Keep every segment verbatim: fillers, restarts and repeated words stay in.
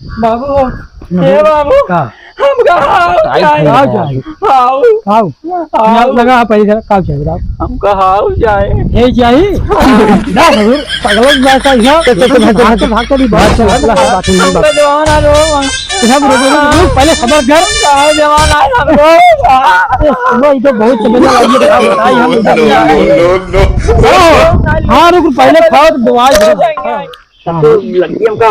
बाबू, हम्म। हे बाबू, का? हमका हाउ चाही। हाउ चाही? हाउ। हाउ। हाउ। लगा, पहले जरा, का चाही, बताओ? हमका हाउ चाही। यही चाही? ना, हजूर, पगला बात है, यहाँ। चल, चल, चल, चल, भाग, चल, भाग, चल, भाग, चल, चल, भाग, चल, भाग, चल, भाग। हमका जवान आ रहो। सब रो, रो, रो, रो, पहले सबर कर। हमका जवान आ रहो। ए, सुनो, ये तो बहुत समझ में आई है, बताओ, बताइए, हम इधर नहीं आए। हाँ, रुक, पहले खाओ तो दवाई दो। हाँ। तो लड़की हमका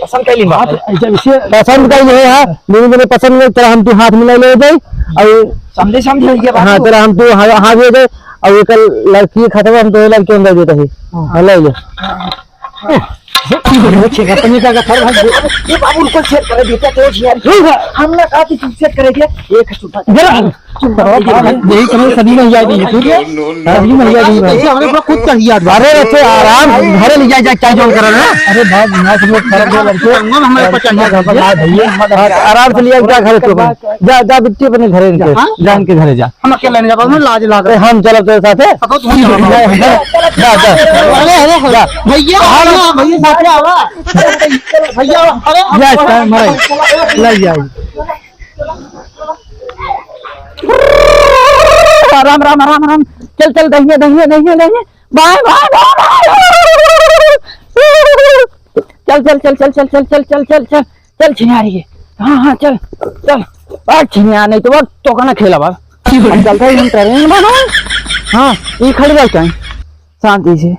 पसंद कैली बा। बात ऐसा विषय पसंद कैली है, हाँ। मेरी मैंने पसंद नहीं, तेरा हम तू हाथ मिला ले जाए और समझे, समझे ये बात हाँ, को। तेरा हम तू हा-, हाथ दे दे और एक लड़की खतरा हम तो लड़की हम दे देते हैं। हाँ। हाँ, ले ले। ये बाबू उनको सेट करे देते तो यार। हमने कहा कि तू सेट करे दिया। एक सुधा। जरा यही करो, सभी में जाए दीजिए, ठीक है? सभी में जाए दीजिए भाई। ऐसे हमरे पूरा खुद कर दिया। अरे, ऐसे आराम, घरे ले जाए, जाए, क्या जोन कर रहे हैं? अरे भाई, ना, सब लोग खराब हो लड़के। हमारे पास चढ़िया घर पर। हाँ, भैया। हाँ, आराम से लिया, जा घरे तो अपन। जा, जा बिट्टी अपने घरे इनके, हाँ? जा इनके घरे जा। हम अकेले नहीं जा पाते, लाज लाग रहा है। हम चलब तेरे साथे। अब तुम चलो। जा, जा। अरे, अरे, जा। भैया, आवा, भैया, साथे आवा। भैया, अरे, जा, जा, मरे। लग जाएगी। राम, राम, राम, राम। चल, चल, दहिने, दहिने, दहिने, दहिने। बाएं, बाएं, बाएं, बाएं। चल, चल, चल। चल छिनारी के। हाँ, हाँ, चल, चल। भाग छिनिया, नहीं तो वो तो कहना खेला बा। हम चलते ही हम ट्रेन बना। हाँ, ये खड़ी रहते हैं शांति से।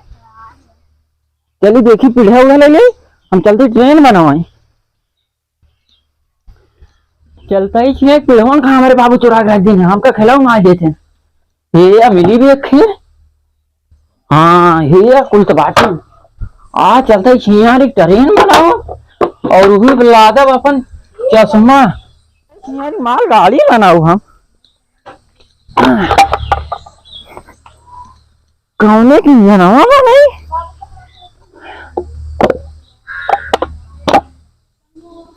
चली देखी पीढ़ा उड़ा ले ले। हम चलते ट्रेन बनवाई। चलता ही छिए, पिढ़वन का हमारे बाबू चुरा के रख देने, हमका खिलाऊ ना देते। ये या मिली भी एक खेल। हाँ, ये या कुल तो बात है। आ चलता ही छिए यार, एक ट्रेन बनाओ और वही लादब अपन चश्मा। यार माल गाड़ी बनाओ हम। कौने की जनवा बनाई?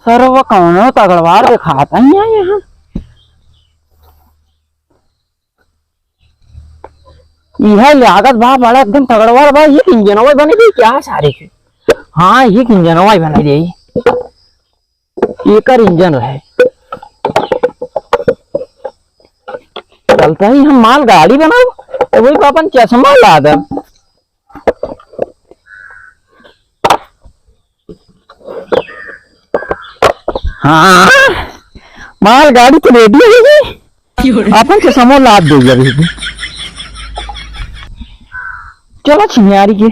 सरवा कौनो तगड़वार देखात है यहाँ। यह लागत बा बड़ा एकदम तगड़वार बा। ये इंजनवा बने दे क्या सारे के? हाँ, ये इंजनवा बने दे। एकर इंजन रहे। चलता ही हम माल गाड़ी बनाओ, तो वही पर अपन चश्मा लादब। हाँ, माल गाड़ी तो रेडी है जी। अपन के समो लाद दे अभी। चलो छिनियारी के।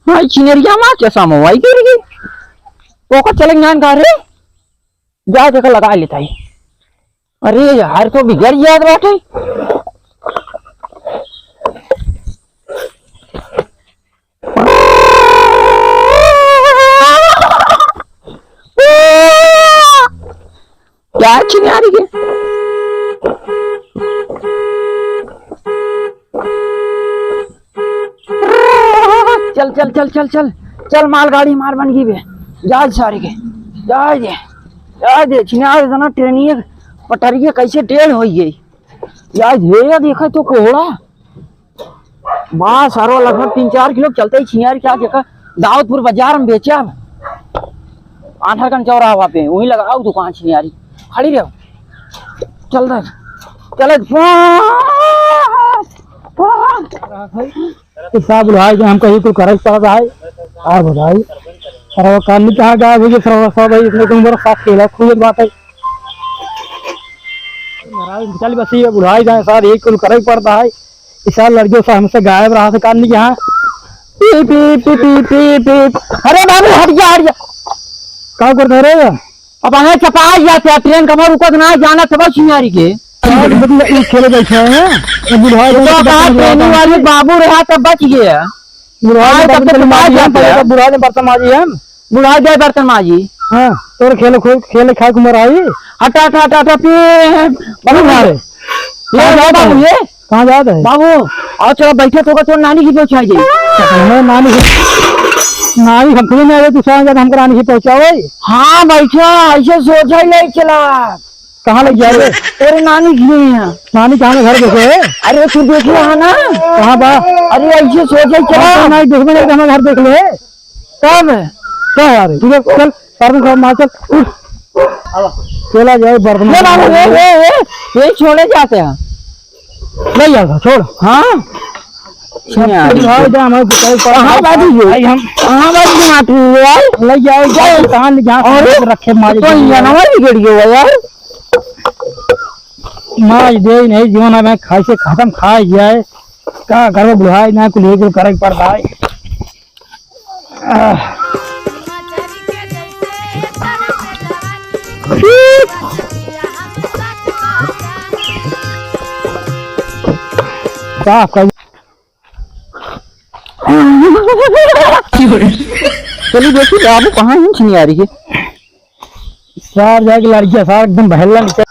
भाई छिनरिया मार के समो आई गिर गई। ओकर चले ज्ञान का रे? जा जगह लगा लेता है। अरे यार, तो बिगड़ जात बाटे। क्या चिल्ला रही है? चल, चल, चल, चल, चल, चल, मालगाड़ी मार बन गई बे। जा सारे के, जा दे, जा दे, छिनार जना ट्रेनिये पटरिये कैसे टेढ़ होई गई। जा दे, देखा तो कोहड़ा। बा, सरवा लगभग तीन चार किलो चलते ही छिनार क्या देखा, दाऊदपुर बाजार में बेचा। आधार कार्ड चौराहा पे, वहीं लगाओ दुकान छिनियारी। खड़ी रहो। चल रहे। चले। तो साहब बुलाए गए, हमका ये तो करे पड़ता है। आप बताइए। सरवा कान नहीं कहाँ गायब हो गया, सरवा साहब भाई, इतने तो उम्र साथ खेला, खुद बात है। महाराज, चल बस ये बुलाए गए साहब, ये कुल करे पड़ता है। इस साल लड़कियों से हमसे गायब रहा था, कान नहीं कहाँ। पी, पी, पी, पी, पी, पी। अरे बाबू, हट जा, हट जा। का करते रहे? अब आए चपा जाते हैं, ट्रेन कमर रुकत ना, जाना सब छिनारी के। और मतलब, ये खेले बैठे हैं, ये बुढ़ा ये तो लोग कहा, ट्रेनिंग वाले बाबू रहा, तब बच गया। बुढ़ा हाँ, ने तब बर्तन तो माजी हम, जाते हैं। पहले तो बुढ़ा ने बर्तन माजी हम। बुढ़ा जाए बर्तन माजी। हाँ, तोर खेले, खेले खाए के उम्र आई। हटा, हटा, हटा, हटा, पी। बाबू, बुढ़ा रे। ये कहाँ जाता बाबू, है? ये? कहाँ जाता है? बाबू, आओ, चलो, बैठे तो, तो नानी की पहुँचाई जाए। मैं नानी की नानी, हम खुदे नहीं आवे, तू साला जाके हमको नानी के पहुँचावे। हाँ, बैठा, ऐसे सोचा ही ले चला। कहाँ लग जाए रे? तेरे नानी की नहीं है। नानी कहाँ में घर देखे है? अरे, तू देख ले, हाँ ना? कहाँ बा? अरे, ऐसे सोचा ही चला। हाँ, तो नहीं, देख में नहीं, तो हमारा घर देख ले। कब? क्या यार? तू देख, चल, सार में मार, चल, उठ। चला जाए, बर्तन ले बाबू, ए, ए, ए, ये छोड़े जाते हैं। ले जाओ, छोड़। हाँ? सुनिया। छोड़, जाओ, जाओ, हमारे पिताजी पर कहाँ बाबू जी? भाई, हम कहाँ बाबू जी माटी हुए यार? ले जाओ, जाओ, कहाँ ले, जहाँ अरे, रखे, मारे तो जाओ। ये नंबर भी गड़ी हुआ यार। मार दे नहीं, जीवन में खाए से खत्म, खाए जाए। का करो, बुढ़ाई ना, कुल एक करे पड़ता है। आह। साफ कर। चलिए देखिए, बाबू कहाँ है छिनियारी के? सार जाके लड़कियाँ सार एकदम बहला निकल।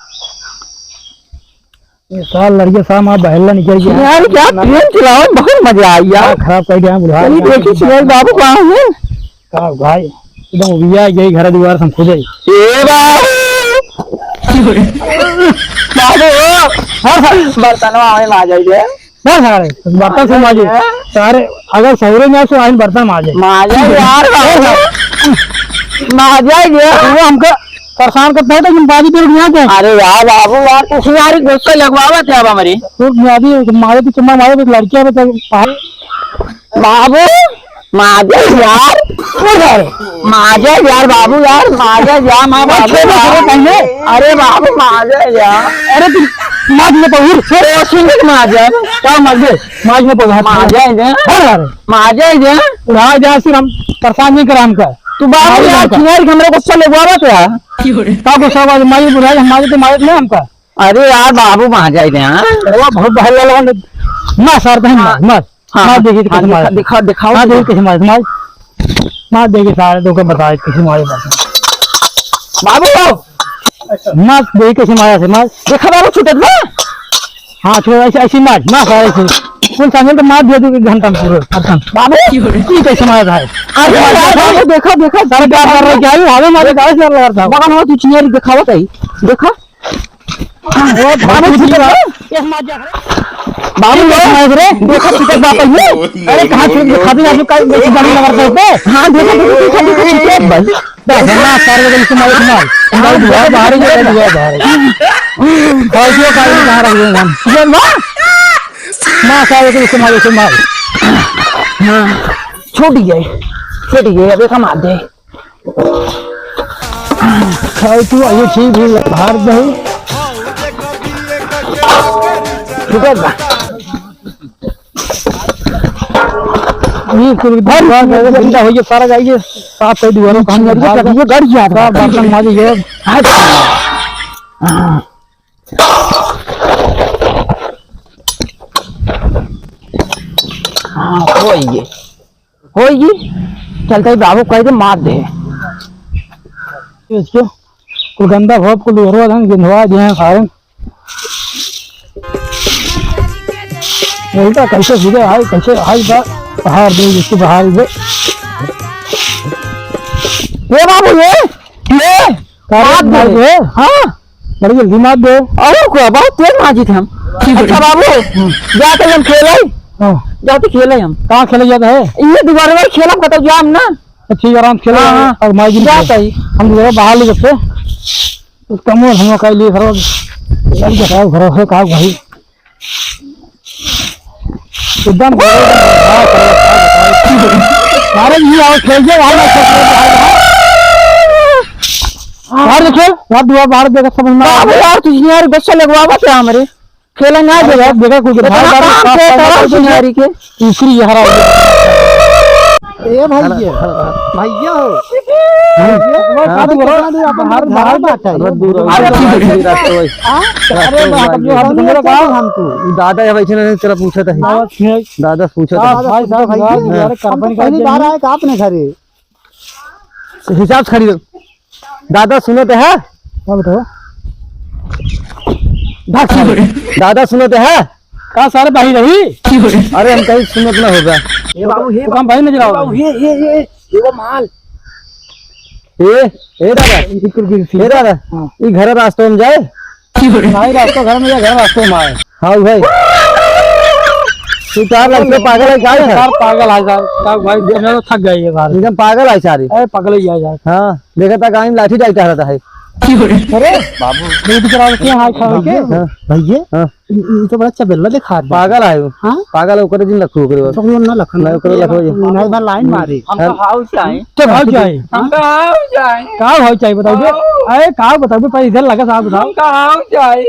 ये सार लड़कियाँ सार माँ बहला निकल गया। छिनियारी क्या ट्रेन चलाओ, बहुत मजा आई यार। खराब कर दिया बुढ़ा। चलिए देखिए छिनियारी बाबू कहाँ है? का भाई, एकदम उबिया गई, घर दुआर से हम खुद ही। ए बाबू। बाबू, हर बर्तनवा हमें मार जाइए। ना सारे, बर्तन से माजे। हैं? सारे, अगर सहुरे में आए, तो आइन बर्तन माजे। माजे यार, बाबू। माजे ये। वो हमका परेशान करता है, तो हम बाजी पे रुक जाते हैं। अरे यार, बाबू यार, तू यार गुस्सा लगवावत है अब हमारी। तू बाजी मारे, तो चुम्मा मारे, तो लड़कियां में तो बाहर। बाबू, माजे यार। माजे यार बाबू यार, माजे यार, माँ बाबू छोड़, यार। छोड़, पहले। अरे बाबू, माजे यार। अरे तू माज में पहुर, छोड़। तो सुन के माजे। का माजे? माज में पहुर। माजे ने। हाँ यार। माजे ने। उड़ा जा सिर हम परेशान नहीं करा हमका। तू बाबू मारे यार, हमका। छिनारी के हमरे गुस्सा लगवावा तो यार। का गुस्सा हुआ? मारे बुढ़ाई, हम मारे तो मारे नहीं हमका। अरे यार बाबू, माजे ने। अरे वाह, बहुत बहल लगा। ना सर, बहन हाँ। मार, मार। हाँ, मार हाँ, देखिए हाँ, कैसे मारे। दिखा, दिखाओ, हाँ, देखिए दिखाओ। कैसे मारे, मार। मार देखिए सारे, तो के बताए कैसे मारे मारे। बाबू! मार देखिए कैसे मारे से, मार। देखा बाबू, छूटत बा? हाँ, छोड़, ऐसे, ऐसे मार, मार सारे से। कुल संगल तो मार दिया तू एक घंटा में पूरे, खत्म। बाबू! ये कैसे मारा था? अरे यार, बाबू, देखा, देखा। सारे क्या कर रहे, क्या है? हमें मारे, गाड़ी से लगा था। बगल हो, तू चिनिया दिखावत है। देखा? ओ, बाबू, बाबू, छूट गया। एक मार जा। बाबू, एक मार रे। देखो, छूटत बात है ये। अरे, कहाँ छूट, खाती ना, का, गाड़ी लगा रखा है। हाँ, देखो, देखो, देखो, देखो, छूटत भाई। बस, ना, सारे लोग इसको मारो, मार। हाँ, बाहर, बाहर, बाहर। बाहर। और जो गाड़ी में कहाँ रख देंगे हम? ये मार। ना, सारे लोग इसको मारो, इसको मार। हाँ, छूट गए, छूट गए, अब एक हम आ गए। खाए तू, आइए, ठीक है, भार दही। ठीक है बा। ये कुल भर बार में गंदा हो गया, सारा जाइए, साफ कर दिया, काम कर दिया, ये गाड़ी आ रहा है। बर्तन माजे ये। हाँ, हो ये। होई जी, चलते ही बाबू कह दे, मार दे। इसके कुल गंदा भोप कुल उहरवा धन गिंधवा दिए हैं सारे। उल्टा कैसे सीधे हाय, कैसे हाय बा, बाहर दे, जिसको बाहर दे। ये बाबू, ये, ये। अरे मार दे। मार दे। हाँ। बड़ी जल्दी मार दे। अरे को बहुत तेज माजित हम। अच्छा बाबू, हम्म। जाते हम खेले। हाँ। जाते खेले हम। कहाँ खेले जाता है? ये दुआरे में खेलम, कतौ जाम ना। तो ठीक है, आराम से खेलो। हाँ, हाँ। और माई जी जाता ही। हम लोग बाहर ले जाते। उसका मुंह हम लोग का लिए घरों। घर के साथ घरों से कहा भाई। एकदम। अरे, ये आओ, खेल दे, आओ, आओ, खेल दे, आओ, आओ। बाहर निकल, बाहर दुआ, बाहर देखा, समझ में आ बाबू गया। यार, तुझे यार गुस्सा लगवावा क्या हमरे? खेला ना अरे दे। यार, देखा, कुछ इतना बाहर, बाहर काम साफ पे साफ करो, कर दो। चिनारी के। तीसरी ये हरा हो गया। ए भैया, भैया हो। हाँ। वो हाँ। साधु घोड़ा बाहर, बाहर बात है। अरे दूर हो। अरे अरे बाप रे, हम तुमको कहा। दादा, ये बैठे नहीं, तेरा पूछा था। दादा पूछा था। भाई साहब, भाई, हाँ। यार, हम तो पहली बार आए का आपने घरे। हिसाब से खरीदो। दादा सुनो तो है। क्या बताओ? दादा सुनो तो है। का सारे बाही रही? अरे हम कहीं सुनत ना होगा। ए बाबू, हे तो हम भाई नजर आओ। बाबू, हे, हे, हे, हे वो माल। ए, ए दादा, ए दादा, हाँ। ई घर रास्ते में जाए? नहीं, रास्ते घर में या घर रास्ते में आए। हाँ भाई। तू चार लाख से पागल है क्या है? यार पागल है यार। का भाई, मैं तो थक गई है यार। एकदम पागल है सारी। अरे पागल ही है यार। हाँ, देखा था गाड़ी में लाठी डालता रहता है। अरे बाबू, दूध करा के हाथ खा के। हाँ। भैया, हाँ। ये तो बड़ा चबेला दिखा रहा है। पागल है वो। हाँ? पागल है, ओकरे दिन रखू ओकरे बाद। तो वो ना लखन। नहीं, ओकरे रखो जी। नहीं, बार लाइन मारी। हमका हाँ। हाउ चाही। तो हाउ चाही। हमका हाउ चाही। का हाउ चाही बताओ बे? हाउ। अरे का बताओ बे, पहले इधर लगा साहब बताओ। हमका हाउ चाही।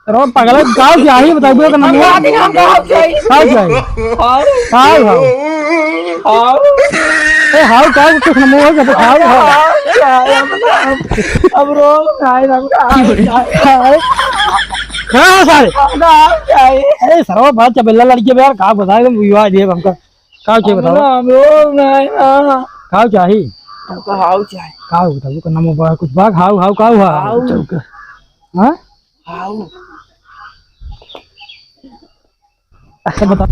अरे पागल है, का चाही बताओ बे, का नाम हमका है? हाउ चाही। हाउ चाही। हाउ। हाउ, हाउ। हाउ। ए, हाउ, का कुछ नाम है, हाउ, हाउ। हाउ चाही, हमका। अब रो, खाए, हमका हाउ चाही। हाउ। हाँ, सारे। हमका हाउ चाही। अरे सरवा, बड़ा चबेला लड़की है यार, का बताए तुम, विवाह दिए हमका। का चाहिए बताओ? हम लोग नहीं ना। का चाही? हमका हाउ चाही। का बताओ, का नाम बा, कुछ बाग हाउ, हाउ, का हुआ? हाउ। हाँ? हाउ। अच्छा बताओ।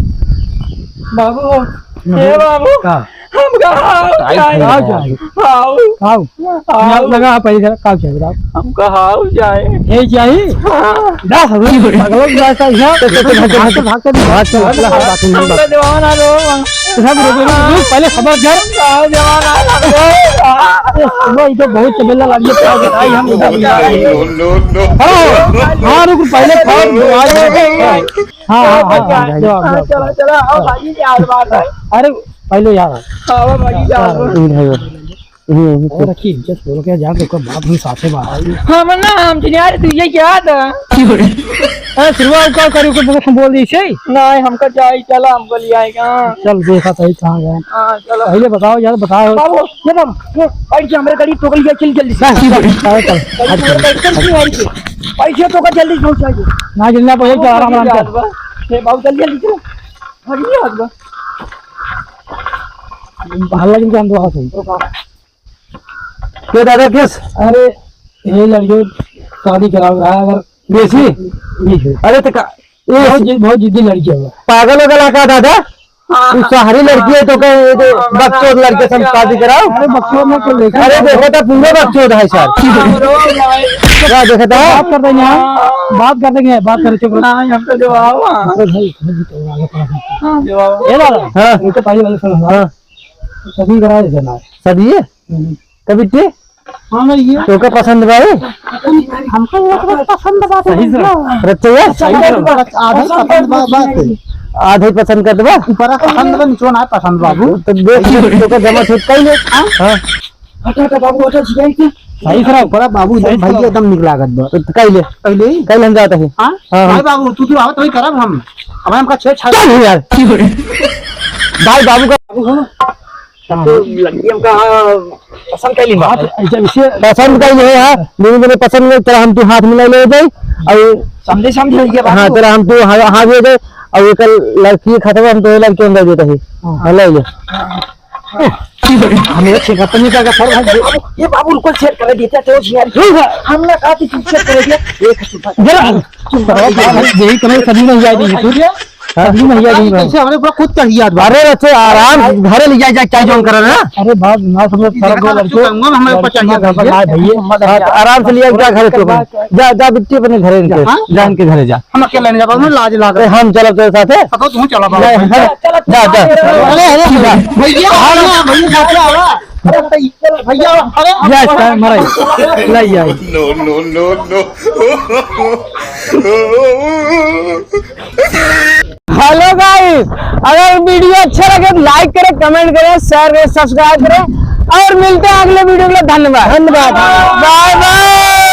बाबू, हम्म। ए बाबू, का? हमका हाउ चाही। का चाही? हाउ। हाउ। हाउ। लगा, लगा, पहले जरा, का चाही बताओ? हमका हाउ चाही। यही चाही? हाँ। दस हजार पागलों की बात है, यहाँ। तो, तो, तो, भाग, भाग, भाग, भाग, भाग, भाग, भाग, भाग, भाग, भाग, हमका जवान आ रहो। तो सब रुक, रुक, रुक, पहले सबर कर। हमका जवान आ रहो। ए, सुबह इधर बहुत चबेला लड़की था, बताई हम इधर। No, no, no। हाँ, हाँ, रुक, पहले फोन, हाँ, हाँ, हाँ, हाँ, जवाब, हाँ, जवाब। चलो, चलो, आओ भाई, क्या बात है? अरे, पहले यार। आओ भाई, क्या बात है? हम्म, हम्म। और रखी इज्जत बोल के जा, तो बाप हम साथे बाहर। हम ना, हम चिनियारे, तू ये क्या था? अरे, शुरुआत का करी, ओकर बगल में बोल दी से। नहीं, हमका जाई, चला, हमको ले आएगा। चल, देखा सही कहाँ गए। हाँ, चलो। पहले बताओ यार, बताओ। बाबू, ये बाबू, ये बैठ जा, हमरे गाड़ी ठोक लिया, चल जल्दी। बस, बस, चल, चल, हट, चल। गाड़ी ठोक लिया, चल। पैसे तो का जल्दी पहुँचाइए। ना, जल्दी ना पहुँचाइए, चल, आराम, आराम, चल। ये बाबू, जल्दी, जल्दी चलो। भागिए, हाथ बा। हल्ला जिनको हम दो हाथ है। के दादा किस? अरे, ये लड़कियों शादी कराओ रहा है, अगर बेसी? जी, जी। अरे, तो का, ये बहुत जि-, बहुत जिद्दी लड़की है वो। पागल हो गया का दादा? हाँ। तू शहरी लड़की है तो कहे, ये जो हाँ, बकचोद लड़के से हम शादी कराओ? अरे, बकचोद ना तो लेके अरे, देखो तो पूरा बकचोद है सर। हाँ, रो भाई। क्या देखता है? बात कर देंगे, हाँ। बात कर देंगे, बात कर, चुप रहो। हाँ, हम तो जवाब, हाँ। अरे भाई, हाँ, जवाब। ये वाला? हाँ। उनके पहले वाले सुनो। हाँ। सभी कराए देना है। सभी है? हम्म। कभी ते? हाँ, मैं ये तो का पसंद बा, ए? हमको ये तो पसंद बा, सही से। भैया। रच यार, सही से। आधे पसंद बा, बा, आधे पसंद कर देबा। ऊपर पसंद बा, नीचे ना पसंद, बाबू। तो देख, तो का जमा ठीक कइले। हाँ? हाँ। हटा, हटा, बाबू, हटा, जिया के। सही से रहो। बड़ा बाबू, सही से भैया रहो। एकदम निक लागत बा। तो कइले। कइले? कइले हम जात है। हाँ? हाँ, हाँ। भाई बाबू, तू, तू आवत वही करब हम। अब हमका छेड़ छाड़। चल यार। भाई बाबू का बाबू हो। तो लड़की हमका पसंद कइली बा। हाँ, तो ऐसे, ऐसे पसंद कइली है, हाँ। लेकिन मैंने पसंद नहीं, तेरा हम तू हाथ मिला ले जाए, और समझे, समझे ये बात हाँ, को। तेरा हम तू हा-, हाथ दे जाए, और ये कल लड़की खतम, हम तो ये लड़की अंदर देते हैं। हाँ। हाँ, ले ले। हमें छेका पन्नी का सर भाई। ये बाबू रुको, छेड़ कर देते तो यार। हमने कहा कि तू छेड़ कर दिया। एक जरा, यही कमाई सभी में जाए दी, सूर्य। हाँ। अभी नहीं आई, कैसे हमरे ऊपर खुद चढ़ गया। अरे, रचे आराम से घरे ले जाए, जाए, चाहे जौन करे ना। अरे बाप, ना समझ, ये सारा देखा दो ना, लड़के। चुप, हमारे ऊपर चढ़ गया, लड़के भैया। ना भैया। हाँ, तो आराम से ले जाए, जा घरे तू। जा, जा बिट्टी अपने घरे इनके, हाँ? जा इनके घरे जा। हम अकेले नहीं जा पाएंगे, लाज लाग। अरे, हम चलब तेरे साथे। अब तू चला बाबू। नहीं, हम, जा, जा। अरे, अरे, जा। भैया, भैया, भैया, भैया, भैया, अरे, जा, इसका मराई। ले जाए। No, no, no, no। Hello guys, अगर video अच्छा लगे तो like करें, comment करें, share करें, subscribe करें और मिलते हैं अगले video में। धन्यवाद, धन्यवाद, bye bye।